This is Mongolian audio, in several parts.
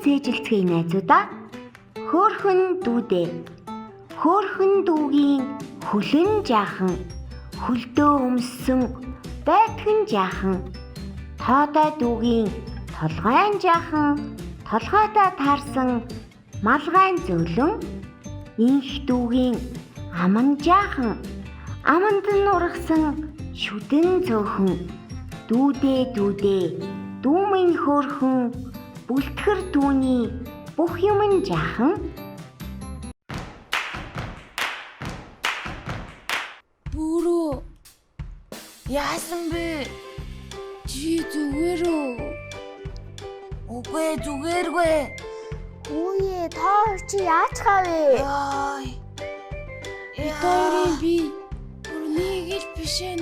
Цээжилцгээе, найзуудаа. Хөөхөн дүүдээ. Хөөхөн дүүгийн хөлөн жаахан, хөлдөө өмссөн байтган жаахан. Тоодой дүүгийн толгойн жаахан, толгойдоо таарсан малгайн зөөлөн. Инх дүүгийн аман жаахан, аманд нь ургасан шүдэн цөөхөн. Дүүдээ, дүүдээ, дүү минь хөөрхөн, бүлтгэр түүний бүх юм нь жаахан. Бүрөө. Яасан бэ? Чи зүгээр үү? Үгүй, зүгээргүй. Үе, та хоёр чи яаж хавэ? Яй. Бид хоёрын би бүр нэг л биш ээ.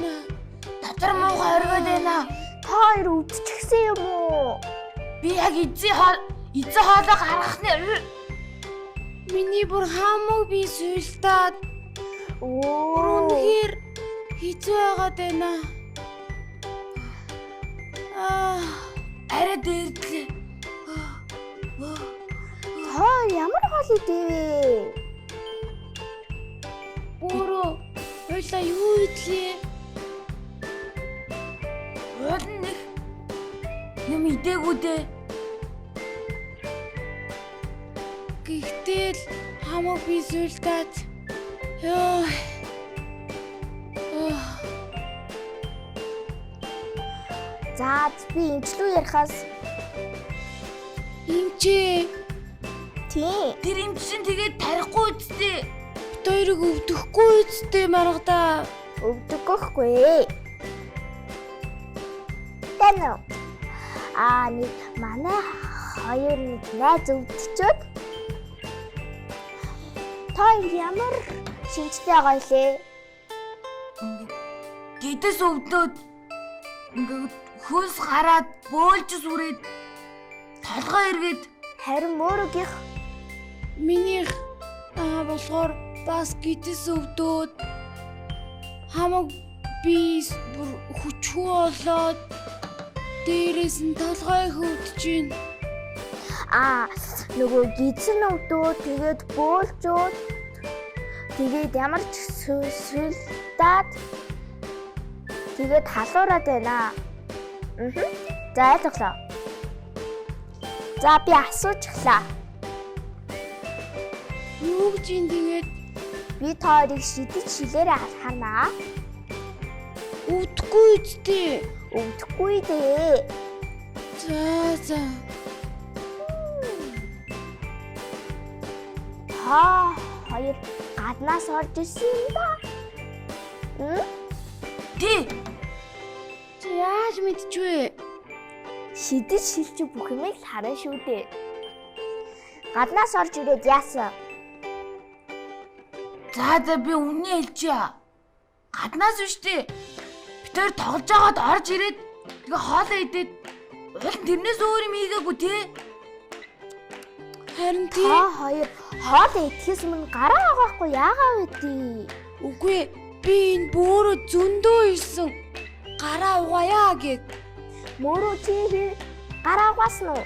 Дотор муухай оргиод байна. Та хоёр өвдчихсэн юм уу? Би яг эзэн хоолой гаргах нэ. Миний бүр хамаг би суйлтаад Оо. үнэхээр хэцүү байгаад байна. Аа, Арай дээрдлээ. Та хоёр ямар хоол идэвэ? Бүрөө, хоёлаа юу идлээ? Уул нь нэг юм идээгүй дээ. Гэхдээ л хамаг би суйлтаад, ёо. Аа. За, би эмчлүү ярихаас Эмчээ, тийм. Тэр эмч чинь тэгээд тарихгүй үсттэй. бид хоёрыг өвдөхгүй үсттэй маргадаа. Өвдөгөхгүй. Тань. Аа, нэг манай хоёр нэг найз өвдчөөд, та хоёр ямар шинжтэй байгаа илээ? Гэдэс өвдөөд, ингээд хөлс гараад, бөөлж сүрээд, толгой эргээд. Харин мөрөгийнх? Минийх болохоор бас гэдэс өвдөөд, хамаг би бүр хүчгүй болоод, дээрээс нь толгой хөвдөж байна. Аа, нөгөө гидсэн өвдөө, тэгээд бөөлжөөд, тэгээд ямар ч сүлдаад, тэгээд халуураад байна. Аа. За, ойлголоо. За, би асуучихлаа. Юу гэж юм тэгээд? Би та хоёрыг шидэж шилээрээ харнаа. Өвдөхгүй үсттэй. Өвдөхгүй дээ. За. Та хоёр гаднаас орж ирсэн юм да. М? Тий. Чи яаж мэдчихвэ? Шидэж шилж бүх юмыг л харна шүү дээ. Гаднаас орж ирээд яасан? За, би үнний хэлчихье. Гаднаас биш дээ. Бид хоёр тоглож байгаад орж ирээд, тэгээ хоолоо идээд, уул нь тэрнээс өөр юм хийгээгүй тий. Харин тий. Та хоёр хоол идэхээс өмнө гараа угаахгүй яагаа вэ тий? Үгүй, би энэ бөөрөө зөндөө ирсэн. Гараа угаая гэд. Мөрөө, чи гараа угаасан уу?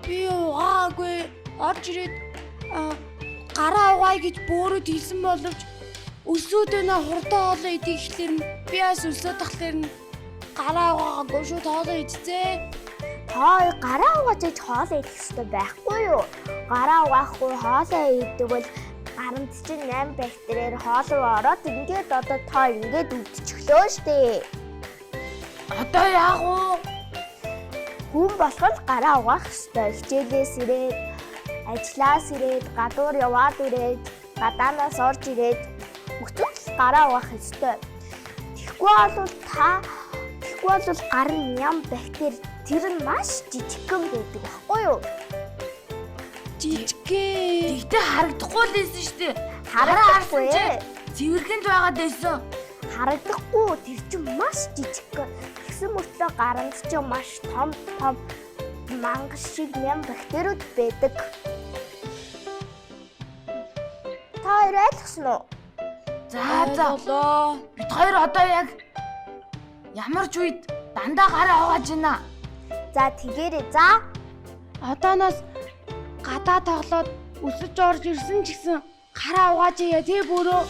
Би угаагүй. Орж ирээд гараа угаая гэж бөөрөөд хэлсэн боловч өлсөөд байна, хурдан хоолоо идэх гэхлээр нь би бас өлсөөд тахлаар нь гараа угаагүй, шууд хоолоо идцээ. Та хоёр гараа угааж иж хоолоо идэх хэрэгтэй байхгүй юу? Гараа угаахгүй хоолоо иддэг бол гаранд чинь 8 бактериэр хоол руу ороод, ингээд одоо та ингээд өвдчихлөө штэ. Одоо яах вэ? Хүн болох гараа угаах хэрэгтэй. Хичээлээс ирээд, ажлаас ирээд, гадуур яваад ирээд, гадаанаас орж ирээд бүх зүйл гараа угаах ёстой. Тэгэхгүй бол гар нь ням бактери, тэр нь маш жижигхэн байдаг байхгүй юу? Жижигхэн. Тэгтээ харагдахгүй л байсан шүү дээ. Харагдахгүй. Цэвэрхэн л байгаад байсан. Харагдахгүй, тэр чинь маш жижигхэн. Тэгсэн мөртлөө гаранд чинь маш том том мангас шиг ням бактериуд байдаг. Та хоёр ойлгосон уу? За. Ойлголоо. Бид хоёр одоо яг ямар ч үед дандаа гараа угааж байна. За, тэгээрэй за. Одооноос Гадаа тоглоод өсөж орж ирсэн ч гэсэн гараа угааж яа тий бөөрөө.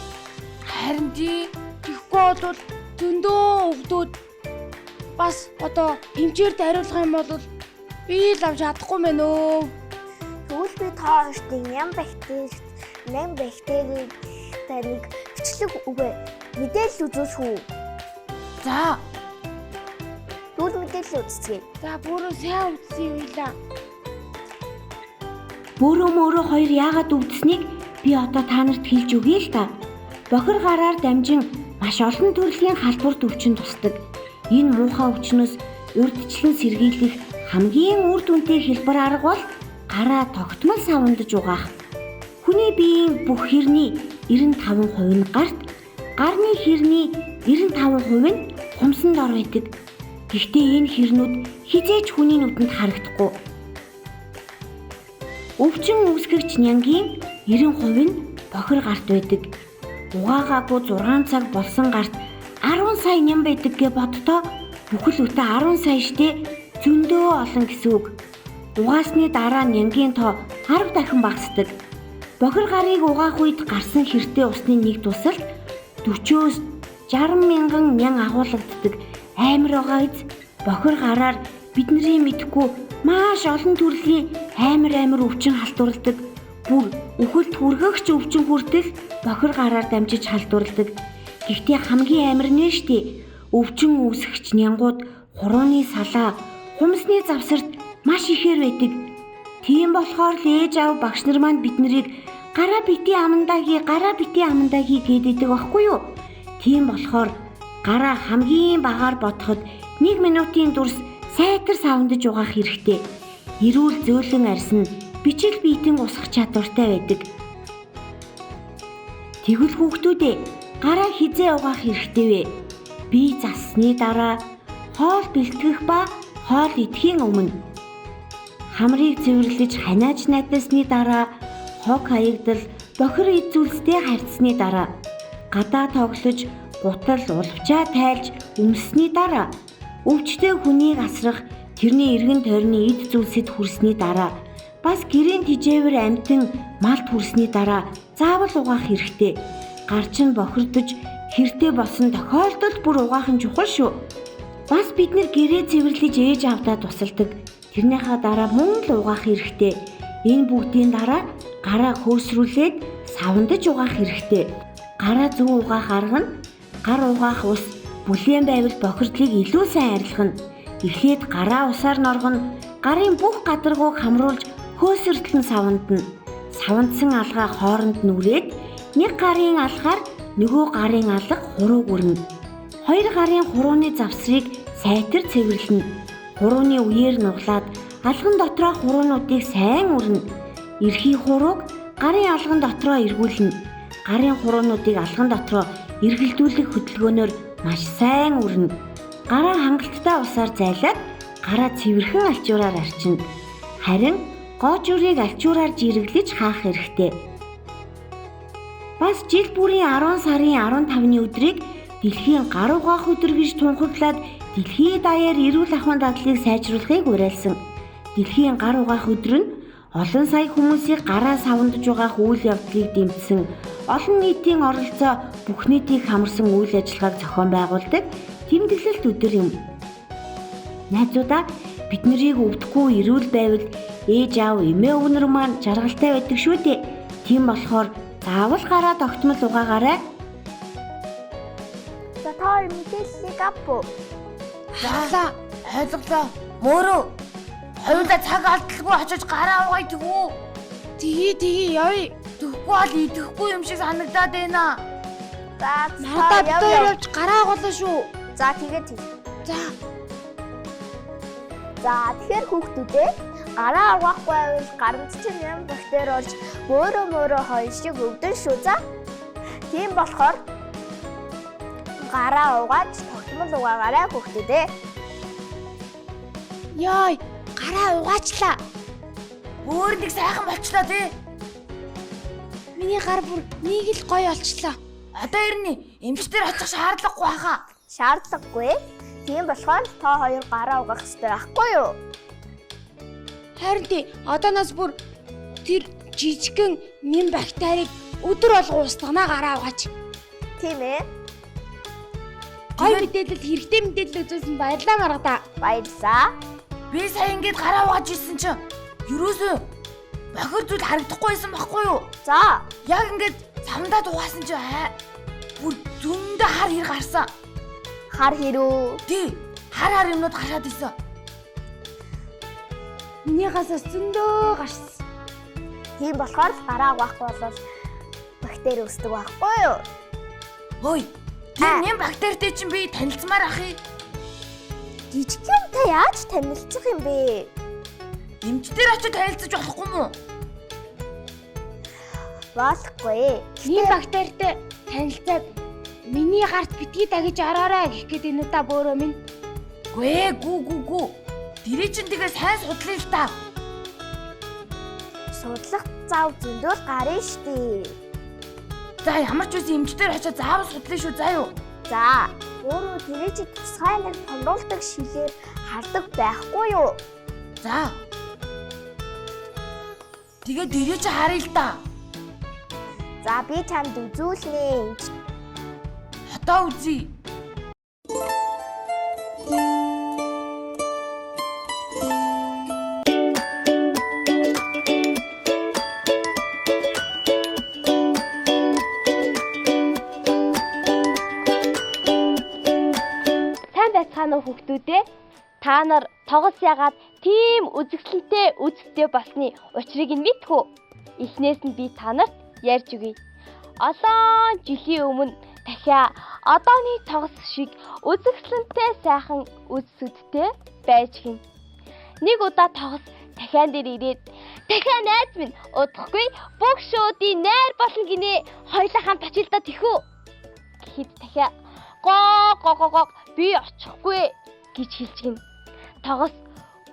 Харин тий. Тэгэхгүй бол зөндөө өвдөөд бас одоо эмчээр дариулах юм бол би л авч чадахгүй мэн өө. Тэгвэл би та хоёрт ням бактери, ням бактерийг таныг бичлэг үгүй мэдээлэл үзүүлэх үү? За. Тэгвэл мэдээлэл үзцгээе. За бөөрөө сайн үзсэн юм илаа. Бөөрөө мөрөө хоёр яагаад өвдсөнийг би одоо та нарт хэлж өгье л та. Бохир гараар дамжин маш олон төрлийн халдварт өвчин тусдаг. Энэ муухай өвчнөөс урьдчилан сэргийлэх хамгийн үр дүнтэй хэлбэр арга бол гараа тогтмол савндаж угаах. Хүний биеийн бүх хэрний 95% нь гарт, гарны хэрний 95% нь хумсан дор байдаг. Гэхдээ энэ хэрнүүд хизээч хүний нүдэнд харагдахгүй. Өвчин үүсгэгч нянгийн 90% нь бохир гарт байдаг. Угаагаагүй 6 цаг болсон гарт 10 сая ням байдаг гэ боддоо бүхэл бүтэн 10 сая штэ зөндөө олон гэсэн үг. Угаасны дараа нянгийн тоо 10 дахин багасдаг. Бохир гарыг угаах үед гарсан хэртэй усны нэг тусалд 40-оос 60 мянган нян агуулгаддаг. Амар байгаа биз? Бохир гараар бидний мэдэхгүй маш олон төрлийн амар амар өвчин халдварладаг. Бүр үхэлд хүргэгч өвчин хүртэл бохир гараар дамжиж халдварладаг. Гэхдээ хамгийн амар нь штэ өвчин үүсгэгч нянгууд хурууны салаа, хумсны завсарт маш ихээр байдаг. Тийм болохоор л ээж аав багш нар маань бид нарыг гараа бити амандаа хий, гараа бити амандаа хий гэдэг байхгүй юу? Тийм болохоор гараа хамгийн багаар бодоход 1 минутын турш сайтар савндаж угаах хэрэгтэй. Эрүүл зөөлөн арьс нь бичил биетэн усах чадвартай байдаг. Тэгвэл хүүхдүүдээ гараа хизээ угаах хэрэгтэй вэ? Бие зассны дараа, хоол бэлтгэх ба хоол идэхийн өмнө, хамрыг цэвэрлэж ханиаж найдасны дараа, хог хаягдал, бохир эд зүйлстэй харьцсны дараа, гадаа тоглож, гутал, улвчаа тайлж өмссөний дараа, өвчтөй хүнийг асрах, тэрний эргэн тойрны эд зүйлсэд хүрсний дараа, бас гэрийн тижээвэр амьтан малд хүрсний дараа заавал угаах хэрэгтэй. Гар чинь бохирдож хэртэй болсон тохиолдолд бүр угаах нь чухал шүү. Бас бид нэр гэрээ цэвэрлэж ээж аавдаа тусалдаг. Тэрнийхээ дараа мөн л угаах хэрэгтэй. Энэ бүгдийн дараа гараа хөөсрүүлээд савндаж угаах хэрэгтэй. Гараа зөв угаах арга нь гар угаах ус бүлээн байвал бохирдлыг илүү сайн арилгана. Эхлээд гараа усаар норгоно. Гарын бүх гадаргууг хамруулж хөөсөртөл нь савндана. Савндсан алгаа хооронд нүрээд нэг гарын алгаар нөгөө гарын алга хурууг өрнө. Хоёр гарын хурууны завсрыг сайтар цэвэрлэнэ. Хурууны үеэр нуглаад алган дотроо хуруунуудыг сайн өрнө. Эрхий хурууг гарын алган дотроо эргүүлнэ. Гарын хуруунуудыг алган дотроо эргэлдүүлэх хөдөлгөөнөөр маш сайн өрнө. Гараа хангалттай усаар зайлаад гараа цэвэрхэн альчуураар арчина. Харин гоожурыг альчуураар жирэглэж хаах хэрэгтэй. Бас жил бүрийн 10 сарын 15-ны өдрийг дэлхийн гар угаах өдөр гэж тунхаглаад дэлхийд даяар эрүүл ахуйн дадлыг сайжруулахыг уриалсан. Дэлхийн гар угаах өдөр нь олон сая хүмүүсийг гараа савндаж угаах үйл явдлыг дэмжсэн олон нийтийн оролцоо бүх нийтийг хамарсан үйл ажиллагааг зохион байгуулдаг тэмдэглэлт өдөр юм. Найзуудаа, бид нарыг өвдөхгүй эрүүл байвал ээж аав эмээ өвнөр маань жаргалтай байдаг шүү дээ. Тийм болохоор заавал гараа тогтмол угаагаарай. За та хоёр мэдээллийг авах уу? За ойлголоо. Мөрөө хоёулаа цаг алдалгүй очиж гараа угаая тэгүү. Тгий тгий явъя. Тэгэхгүй бол идэхгүй юм шиг санагдаад байна. За Надаа бид яв хоёр яв. явж гараа угаалаа шүү. За тэгээд тэг. За За тэгэхээр хүүхдүүдээ гараа угаахгүй байвал гаранд чинь ням бактери орж бөөрөө мөрөө хоёр шиг өвдөн шүү за. Тийм болохоор гараа угааж тогтмол угаагаарай хүүхдүүдээ. яй гараа угаачлаа. Өөр нэг сайхан болчлоо тий. Миний гар бүр нэг л гоё олчлоо. Одоо эрний эмчтэр очих шаардлагагүй хаа. Шаардлагагүй. Тийм болохоор та хоёр гараа угаах хэрэгтэй байхгүй юу? Харин тий одооноос бүр Тэр жижигхэн нэм бактерийг өдөр болго устгана гараа угаач. Тийм ээ. Гой мэдээлэл хэрэгтэй мэдээлэл үзүүлсэн баярлалаа маргадаа. Баярлалаа. Би сая ингээд гараа угааж ирсэн чинь ерөөсөө бохир зүйл харагдахгүй байсан байхгүй юу? За, Яг ингээд савндаа дугаасан чинь аа, бүр зөндөө хар хэр гарсан. хар хэрүү. Тий, хар хар юмнууд гараад исэн. Минийхээс бас зөндөө гарсан. Тийм болохоор л гараа угаахгүй бол бактери өсдөг байхгүй юу? Хөөе. Тэр нэм бактеритэй чинь би танилцмаар ах юм. Жижиг юм та яаж танилцах юм бэ? Эмчдэр очиж танилцаж болохгүй мүү? Болохгүй. Нэм бактеритэй танилцаад миний гарт битгий дагиж ороорой гэх гээд энэ удаа бөөрөө минь. Гүй ээ, гүү гүү гүү. Тэрий чинь тэгээ сайн судлаа л та. Судлах зав зөндөл гарна штий. За ямар ч үсэн эмчдэр очиж заавал судлаа шүү заа юу. За, өөрөө тэрий чи тусгай нэг томруулдаг шилээр хардаг байхгүй юу? За. Тэгээ тэрий чи харъя л та. За, би чамд үзүүлнэ. Одоо үзье. Сайн байцгаана уу хүүхдүүдээ? Та нар тогос ягаад тийм үзэсгэлэнтэй үзэгтэй болсны учрыг нь мэдэх үү? Эхнээс нь би та нарт ярьж өгье. Олон жилийн өмнө дахиа одооны тогос шиг үзэсгэлэнтэй сайхан үзсүүдтэй байж гин. Нэг удаа тогос дахиан дээр ирээд дахиа найз минь удахгүй бүх шуудын найр болно гинэ. Хоёлаа хамт очил доо тэхүү. Гэхэд дахиа гоо гоо гоо гоо би очихгүй гэж хэлж гин. Тогос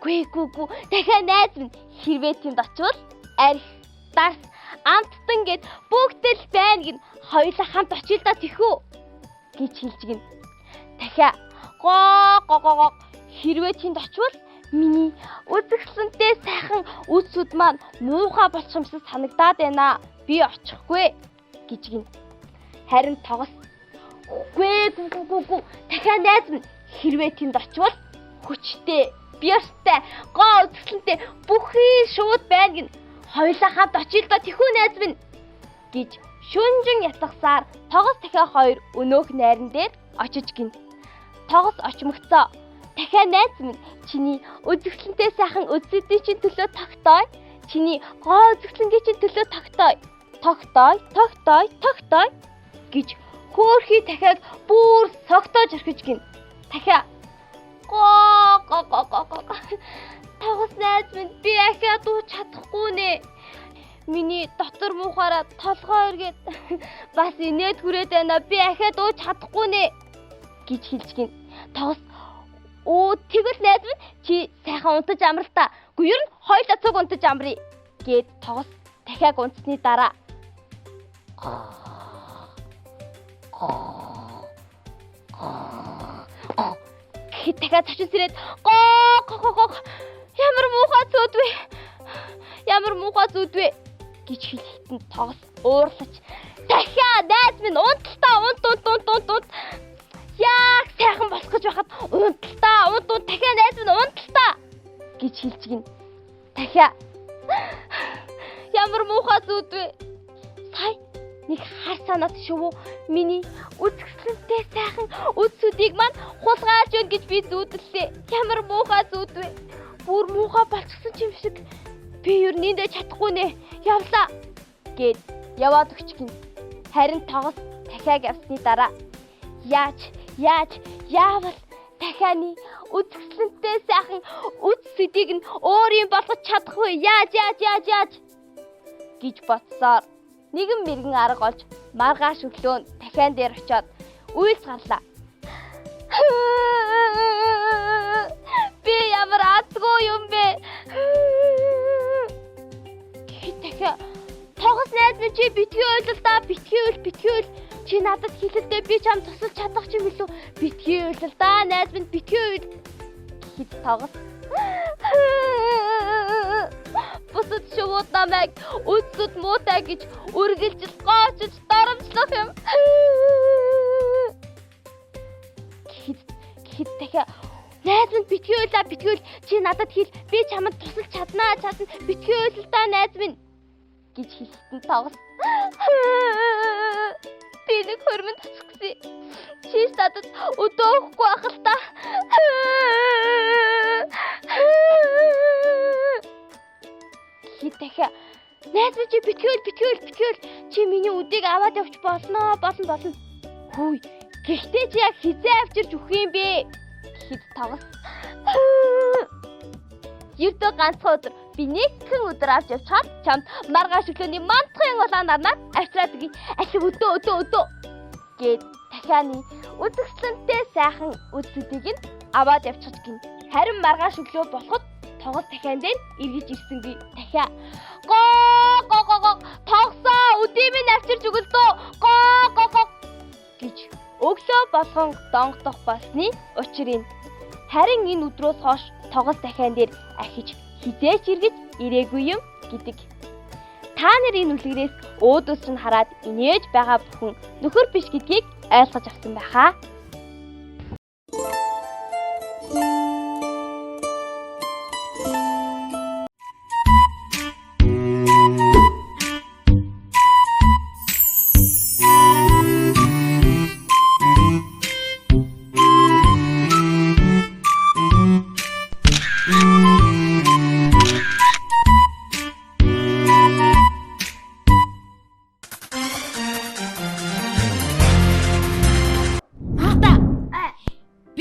гүй гүй гүй дахиад найз минь хэрвээ тэнд очивол арх дарс амттан гэд бүгд л байна гин хоёулаа хамт очил доо тэхүү гэж хэлж гин. Дахиад гоо гоо гоо гоо хэрвээ тэнд очивол миний үзэсгэлэнтэй сайхан үдсүүд маань муухай болчих юмсан санагдаад байна. Би очихгүй гэж гин. Харин тогос Үгүй гү гү гү гү дахиад найз минь хэрвээ тэнд очивол хүчтэй, бьертэй, гоо үзэсгэлэнтэй бүхий шууд байна гин. Хоёулаа хамт очил доо тэхүү найз минь гэж шүнжин ятгасаар тогос дахиа хоёр өнөөх найран дээр очиж гин. Тогос очмогцоо дахиа найз минь чиний үзэсгэлэнтэй сайхан үзэсгэлэнтэй чинь төлөө тогтоё. Чиний гоо үзэсгэлэнгийн чинь төлөө тогтоё. Тогтоё, тогтоё, тогтоё гэж хөөхий дахиад бүр согтоож орхиж гин. Дахиа гоо гоо гоо гоо гоо. Тогос найз минь би ахиад дууч чадахгүй нэ. Миний дотор муухаараа толгой эргээд бас инээд хүрээд байна. Би ахиад дууч чадахгүй нэ гэж хэлж гин. Тогос өө тэгвэл найз минь чи сайхан унтаж амрал та. Үгүй ер нь хоёулаа цуг унтаж амрая гэд тогос дахиад унтсны дараа гэхэд дахиад цочин сэрээд гоо гоо гоо гоо ямар муухай зүүд вэ? Ямар муухай зүүд вэ гэж хэлэхэд нь тогос уурлаж дахиад найз минь унталтаа унт унт унт унт унт яг сайхан болох гэж байхад унталтаа унт унт дахиад найз минь унталтаа гэж хэлж гин. Дахиад ямар муухай зүүд вэ? Сая нэг хар санаад шувуу миний үзэсгэлэнтэй сайхан үдсүүдийг маань хулгайлж байна гэж би зүүдлээ. Ямар муухай зүүд вэ? Бүр муухай болчихсон юм шиг. Би ер нь эндээ чадахгүй нэ. Явлаа гэд яваад өгч гин. Харин тогос дахиад явсны дараа яаж яаж яавал дахианы үзэсгэлэнтэй сайхан үдсүүдийг нь өөрийн болгож чадах вэ? Яаж яаж яаж яаж гэж бодсоор нэгэн мэрэгэн арга олж маргааш өглөө нь дахиан дээр очиод уйлж гарлаа. Би ямар азгүй юм бэ? Гэхэд дахиа тогос найз минь чи битгий уйл л да, битгий уйл, битгий уйл. Чи надад хэлэлдээ би чам тусалж чадах юм билүү? Битгий уйл л да, найз минь битгий уйл. Гэхэд тогос. Бусад шувууд намайг үдсэд муутай гэж үргэлжил гоочж доромжлох юм. Гэхэд дахиа найз минь битгий уйлаа, битгий уйл, чи надад хэл, би чамд тусалж чаднаа, чадна, битгий уйл л даа найз минь гэж хэлсэн тогс. Би нэг хөрмөнд очих гэсэн. Чи ч надад өдөө өгөхгүй ах л та. Гэхэд дахиа найз минь чи битгий уйл, битгий уйл, битгий уйл, чи миний үдийг аваад явчих болно, болно, болно. Хүй, гэхдээ чи яг хизээ авчирч өгөх юм бэ? Гэхэд тогс. Ердөө ганцхан өдөр би нэгхэн өдөр авч явчихад чамд маргааш өглөөний мандахын улаан нарнаар авчираад өгье. Алив өдөө өдөө өдөө гэд дахианы үзэсгэлэнтэй сайхан үдсүүдийг нь аваад явчих гин. Харин маргааш өглөө болоход тогос дахиан дээр эргэж ирсэнгүй. Дахиа гоо гоо гоо гоо тогсоо өдөө минь авчирч өгөл дөө гоо гоо гоо гэж өглөө болгон донгодох болсны учир юм. Харин энэ өдрөөс хойш тогос дахиан дээр ахиж хизээч эргэж ирээгүй юм гэдэг. Та нар энэ үлгэрээс өөдөөс нь хараад инээж байгаа бүхэн нөхөр биш гэдгийг ойлгож авсан байхаа.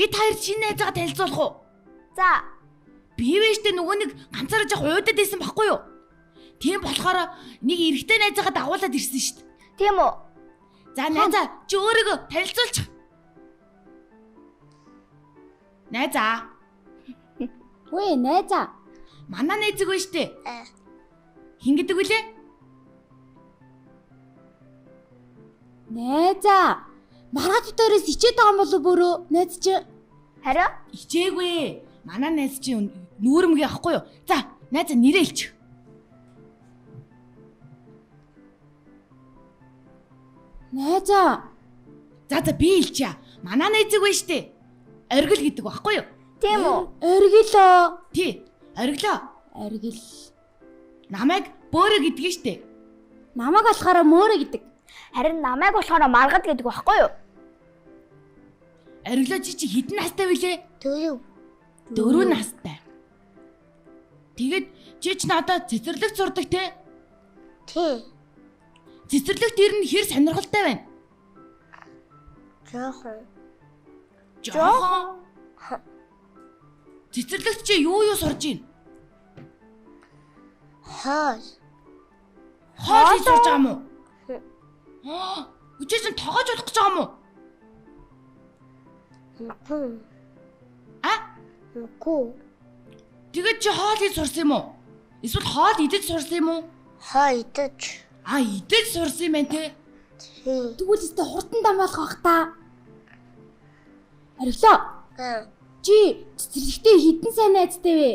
Бид хоёр шинэ найзгаа танилцуулах уу? За. Би вэжтэй нөгөө нэг ганцаараа жоох уудад байсан байхгүй юу? Тийм болохоор нэг эрэгтэй найзгаа дагуулад ирсэн шүү дээ. Тийм үү? За найзаа чи өөрийгөө танилцуулчих. Найзаа. Үгүй найзаа. Манай найзыг вэ штэ. Хин гэдэг вүлээ? Найзаа. Маргааш дээрээс ичээд байгаа юм болов бүрөө найз чи? Харин ичээгүй. Манай найз чи нүүрмгээ ахгүй юу? За, найзаа нэрээ хэлчих. Найзаа. За за би хэлчихье. Манай найзыг вэ штэ. Оргил гэдэг байхгүй юу? Тийм үү? Оргилоо. Тий, оргилоо. Оргил. Намайг бөөрэ гэдгийг штэ. Намайг болохоор мөөрэ гэдэг. Харин намайг болохоор маргад гэдэг байхгүй юу? Оргилоо чи хэдэн настай вүлээ? 4. 4 настай. Тэгээд чи ч надад цэцэрлэгт сурдаг те? Тий. Цэцэрлэгт ер нь хэр сонирхолтой байна? Жохон. Жохон. Цэцэрлэгт чи юу юу сурж байна? Хоол. Хоол хийж сурж байгаа юм уу? Аа, чи чинь тоогоож болох гэж байгаа юм уу? Үгүй. А? Үгүй. Тэгээд чи хоол хийж сурсан юм уу? Эсвэл хоол идэж сурсан юм уу? Хоол идэж. А, идэж сурсан юм байна те? Тий. Тэгвэл өстө хурдан дамаалах бах та. Оргилоо. Чи цэцэрлэгтээ хэдэн сайн найзтай вэ?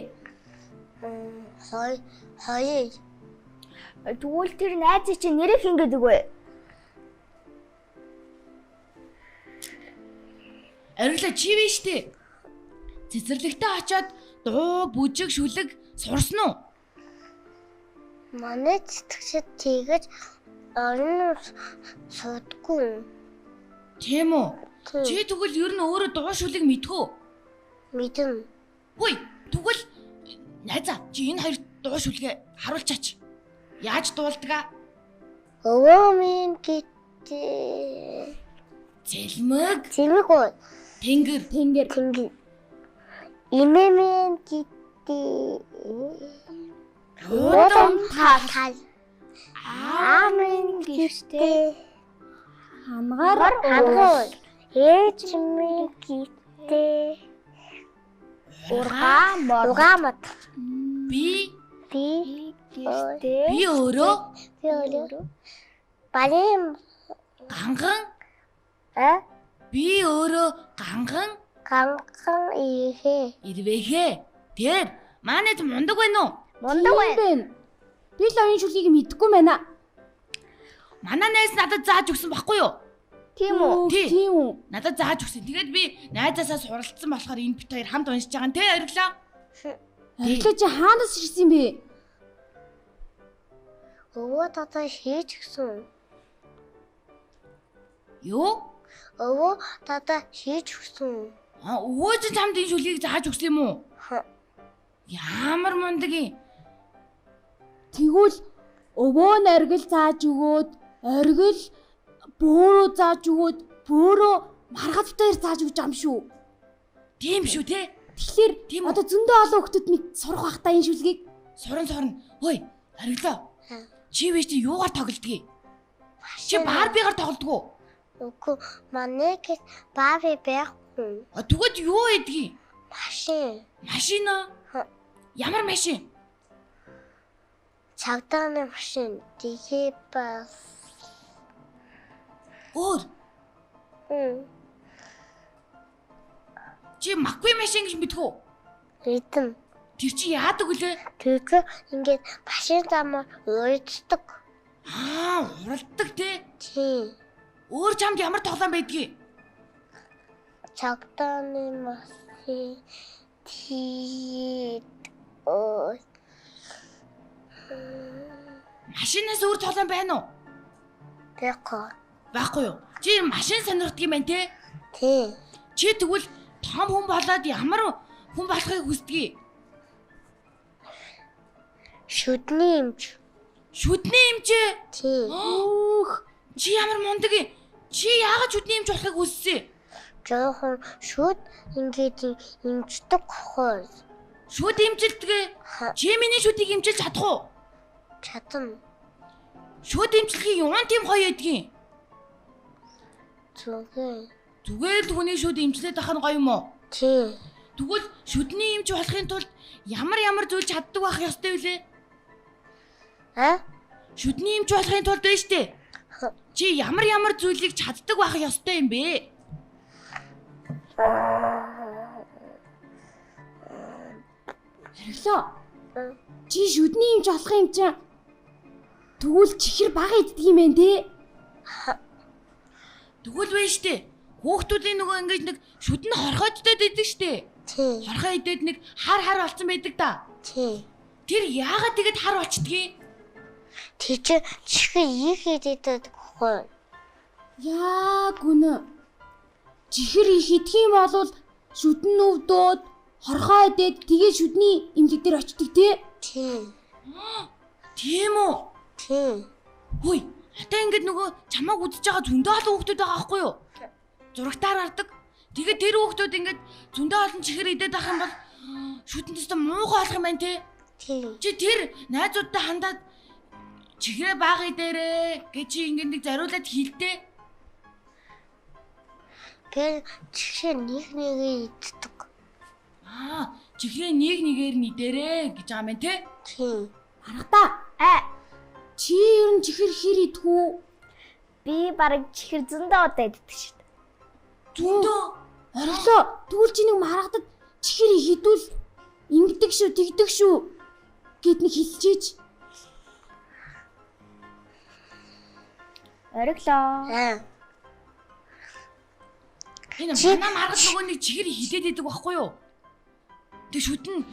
Хоёр. Тэгвэл тэр найз чинь нэрийг хэн гэдэг вэ? Оргилоо чи вэ штэ? Цэцэрлэгтээ очиод дуу, бүжиг, шүлэг сурсан уу? Манай цэцэрлэгт тэгэж орон судгүй. Тийм үү? Чи тэгвэл ер нь өөрөө дуу шүлэг мэдхүү? Мэднэ. Хүй, тэгвэл найзаа чи энэ хоёр дуу шүлгээ харуулчаач. Яаж дуулдаг аа? Өвөө минь гэдэг. Цэлмэг. Цэлмэг үү? Тэнгэр. Тэнгэр. Тэнгэр. Эмээ минь гэдэг. Хуудам тал. Аа минь гэртээ. Хангаар хангаар. Ээж минь гэртээ. Ургаа мод. Ургаа мод. Би гэртээ. Би өөрөө. Би өөрөө. Балин ганган. А? Би өөрөө ганган. Ганган ирэхээ. Ирвэхээ. Тэр манайд мундаг байна уу? Мундаг байна. Би л оюун шүлгийг мэдэхгүй байна. Манай найз надад зааж өгсөн баггүй юу? Тийм үү? Тий. Тийм үү? Надад зааж өгсөн. Тэгээд би найзаасаа суралцсан болохоор энэ бит хоёр хамт уншиж байгаа нь те ориглоо. Ориглоо чи хаанаас ирсэн юм бэ? Өвөө татаа хийж гисэн. Юу? Өвөө татаа хийж гисэн. А өвөө чинь чамд энэ шүлгийг зааж өгсөн юм уу? Ямар мундаг юм. Тэгвэл өвөө нь оргил зааж өгөөд, оргил бөөрөө зааж өгөөд, бөөрөө маргад дээр зааж өгч ам шүү. Тийм шүү те. Тэгэхээр Тийм үү? одоо зөндөө олон хүмүүс мэд сурах бах та энэ шүлгийг. Суран сурна. Хөөе, ориглоо. Чи биш чи юугаар тоглодгийг? Чи Барбигаар тоглодгоо? Үгүй манай гэр Барби байхгүй. А тэгвэл юу хийдгийг? Машин. Машина? Ямар машин? Цагдаа машин. Тэгээ бас. Өөр. Чи Макви машин гэж мэдэх үү? Ритм. Тэр чи яадаг вүлээ? Тэр чи ингээд машин замаар уурддаг. Аа, уралддаг те. Тийм. Өөр чамд ямар тоглоом байдгийг? Цагдаа машин. Тэгээд өө Машинаас өөр тоглоом байна уу? Байхгүй. Байхгүй юу? Чи машин сонирхдаг юм байна те? Тийм. Чи тэгвэл том хүн болоод ямар хүн болохыг хүсдэг? Шүдний эмч. Шүдний эмч ээ? Тийм. Өөх. Чи ямар мундаг юм? Чи яагаад шүдний эмч болохыг хүссэн? Жоохон шүд ингээд эмчдэг хөө. Шүд эмчилдэг ээ? Чи миний шүдийг эмчилж чадах уу? Чадна. Шүд эмчилгээ юун тийм гоё байдгийг? Зүгээр. Зүгээр л хүний шүд эмчлээд байх нь гоё юм уу? Тийм. Тэгвэл шүдний эмч болохын тулд ямар ямар зүйл чаддаг байх ёстой вүлээ? А? Шүдний эмч болохын тулд байна штэ. Чи ямар ямар зүйлийг чаддаг байх ёстой юм бэ? Ориглоо. Чи шүдний эмч болох юм чинь тэгвэл чихэр бага иддэг юм байна те? Тэгвэл байна штэ. Хүүхдүүдийн нөгөө ингэж нэг шүд нь хорхоодтой байдаг штэ. Тийм. Хорхоо идээд нэг хар хар болсон байдаг та. Тийм. Тэр яагаад тэгэд хар болчдгийг? Тэр чи чихэр их идэдэг хөө. Яг үнэ. Чихэр их идэх юм бол шүдэн нүвдөөд хорхоо идээд тэгээ шүдний эмнэлэг дээр очдөг те? Тийм. Тийм үү? Тийм. Хөөе, одоо ингэж нөгөө чамааг үзэж байгаа зөндөө олон хүүхдүүд байгаа байхгүй юу? Зурагтаар хардаг. Тэгээд тэр хүүхдүүд ингэж зөндөө олон чихэр идээд байх юм бол шүдэн төстө муухай болох юм байна те? Тийм. Чи тэр найзуудтай хандаад чихрээ бага идээрээ гэж чи ингэ нэг зориулаад хэлдэ. Би чихэр нэг нэгээ иддэг. Аа, чихрээ нэг нэгээр нь идээрээ гэж байгаа юм байна те? Тийм. Маргадаа. А. Чи ер нь чихэр хэр идэх үү? Би бараг чихэр зөндөө удаа иддэг шүү дээ. Зөндөө. Ориглоо. Тэгвэл чи нэг маргадад чихэр их идвэл ингэдэг шүү, тэгдэг шүү гэд нэг хэлчихээч. Ориглоо. Аа. Энэ манай маргад нөгөө нэг чихэр хилээд идэг байхгүй юу? Тэг шүдэн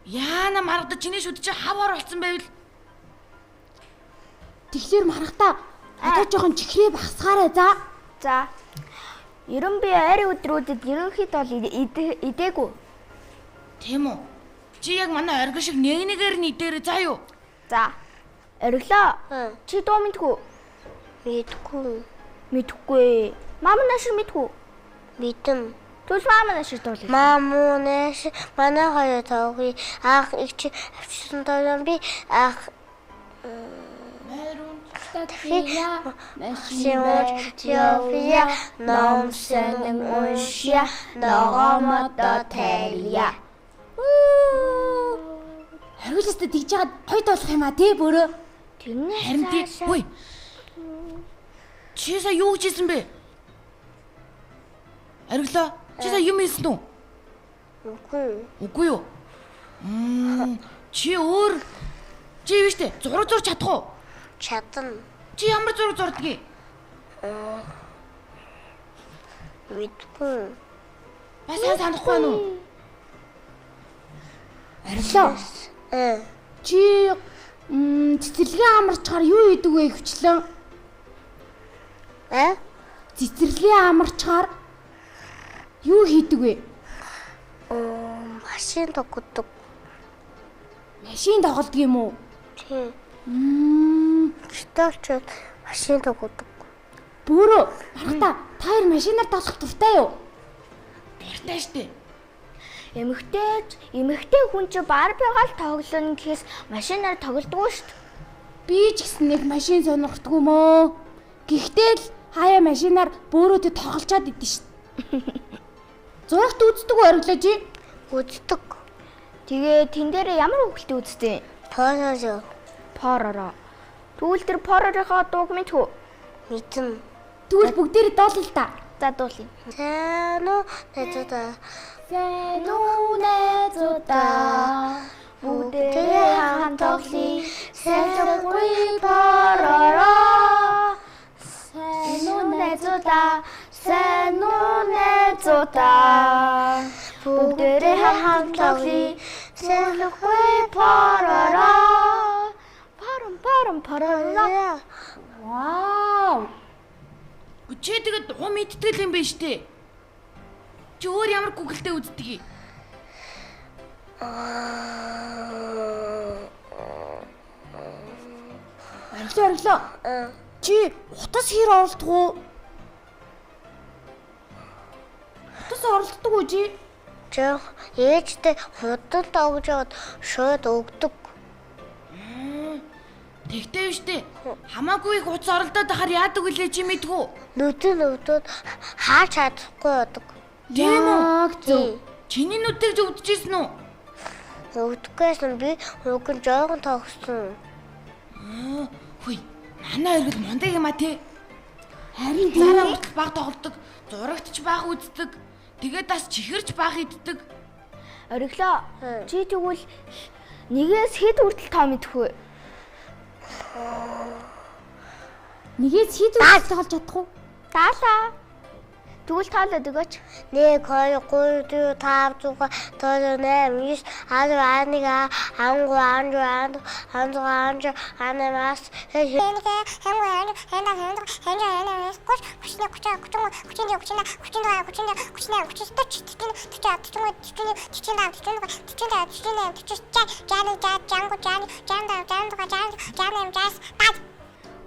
яана маргадад чиний шүд чи хавар болсон байвал Тэгэхээр маргадаа одоо жоохон чихрээ багасгаарай за. За. Ер нь би ойрын өдрүүдэд ерөнхийдөө бол идээгүй. Тийм үү? Чи яг манай оргил шиг нэг нэгээр нь идээрээ за юу? За. Ориглоо. Чи дуу мэдхүү? Мэдгүй. Мэдхгүй. Мама наашир мэдхүү? Мэдэн. Тэгвэл мама наашир дуулаа. Маму нааш манай хоёр тоглоё. Ах их чи авчирсан тоглоом би ах Татвия, Симурчовия ном сонин уншия ногоо модоо тайлья. Ориглостой тэгж яагаад гоё дуулах юм а те бөрөө. Тэрнээс Харин тий. Хөөе. Чи сая юу гэж хэлсэн бэ? Ориглоо. Чи сая юм хэлсэн үү? Үгүй. Үгүй юу? Чи өөр Чи юу штэ? Зураг зурж чадах уу? Чадна. Чи ямар зураг зурдгийг? Мэдгүй. Бас сайн санахгүй байна уу? Орилоо. Чи цэцэрлэгийн амарчгаар юу хийдэг вэ хвчлэн? Э? Цэцэрлэгийн амарчгаар юу хийдэг вэ? Машин тогтдог. Машин тоглодог юм уу? Тийм. Гитарч машин тогтдог. Бөөрөө маргата та хоёр машинаар тоглох дуртай юу? Дуртай штэ. Эмэгтэй хүн чи Барбигаа л тоглоно гэхээс машинаар тоглодгоо шүү дээ. Би ч гэсэн нэг машин сонирхдгүй мөө. Гэхдээ л хаяа машинаар бөөрөөдөө тоглолцоод идэв шүү. Зурагт үздэг үү ориглоо чи? Үздэг. Тэгээ тэн дээр ямар хүүхэлтэй үздэг? Поророо. Поророо. Тэгвэл тэр Порорынхоо дууг мэдэх үү? Мэднэ. Тэгвэл бүгдээрээ дуулъя л да. За дуулъя. Сайн уу найзуудаа. Сайн уу найзуудаа. Бүгдээрээ хамт тоглоё. Сайн поророо. Сайн уу найзуудаа. Сайн уу найзуудаа. Бүгдээрээ хамт тоглоё. Сайн поророо. Парам парам поророо. Вау. Чи тэгээд дуу мэддэг юм байна штэ. Чи өөр ямар Google-тэй үздэг юм? Ориглоо. Чи утас хэр оролдох уу? Утас оролддог уу чи? Жох ээжтэй худал тоглож яваад шууд өгдөг. Тэгтээ штэ. Хамаагүй их утас оролдоод байхаар яадаг вүлээ чи мэдэх үү? Нүдэн өвдөд хаач чадахгүй байдаг. Тийм үү? Яг зөв. Чиний нүдийг ч өвдөжсэн үү? Өвдөхгүйсэн би уг нь жоохон тогсон. Хүй, манай өргөл мундаг юм а тий. Харин Зараа хүртэл баг тоглодог, зурагт ч баг үздэг. Тэгээд бас чихэрч баг иддэг. Ориглоо. Чи тэгвэл нэгээс хэд хүртэл тоо мэдэх вэ? нэгээс хэд хүртэл тоглож чадах уу? Даалаа. Тэгвэл тоолоод өгөөч. 1 2 3 4 5 6 7 8 9 10 11 13 14 15 16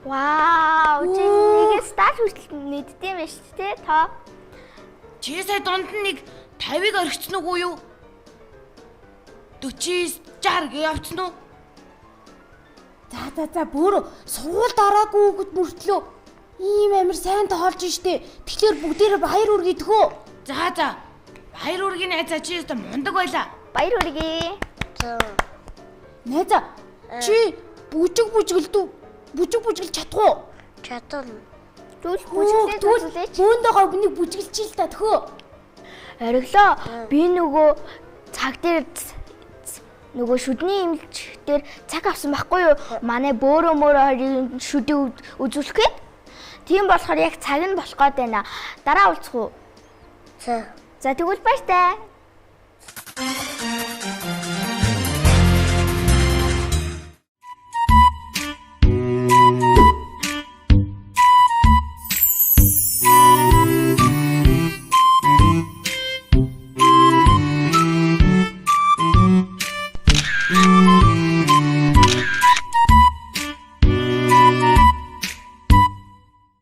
Вау, чи нэгээс даал хүртэл мэддэм байх шүү дээ тоо. Чи сая дунд нь нэг 50-ыг орхицсан уу юу? 49 60 гээ явцсан уу? За бөөрөө сургуульд ороогүй хүүхэд мөртлөө ийм амар сайн тоолж штэ. Тэгэхээр бүгдээрээ баяр хүргэе тхөө. За. Баяр хүргэе найзаа, чи өстө мундаг байлаа. Баяр хүргэе. Найзаа чи бүжиг бүжиглдүү? Бүжиг бүжиглж чадах уу? Чадна. Тэгвэл бүжиглээд үзүүлээч. Бөөндөгөө бүнийг бүжиглчихээ л та тхөө. Ориглоо. Би нөгөө цаг дээр нөгөө шүдний эмч дээр цаг авсан байхгүй юу? Манай бөөрөө мөрөө хоёрын шүдийг үзүүлэх гээд. Тийм болохоор яг цаг нь болох гээд байна. Дараа уулзах уу? За. За тэгвэл баяртай.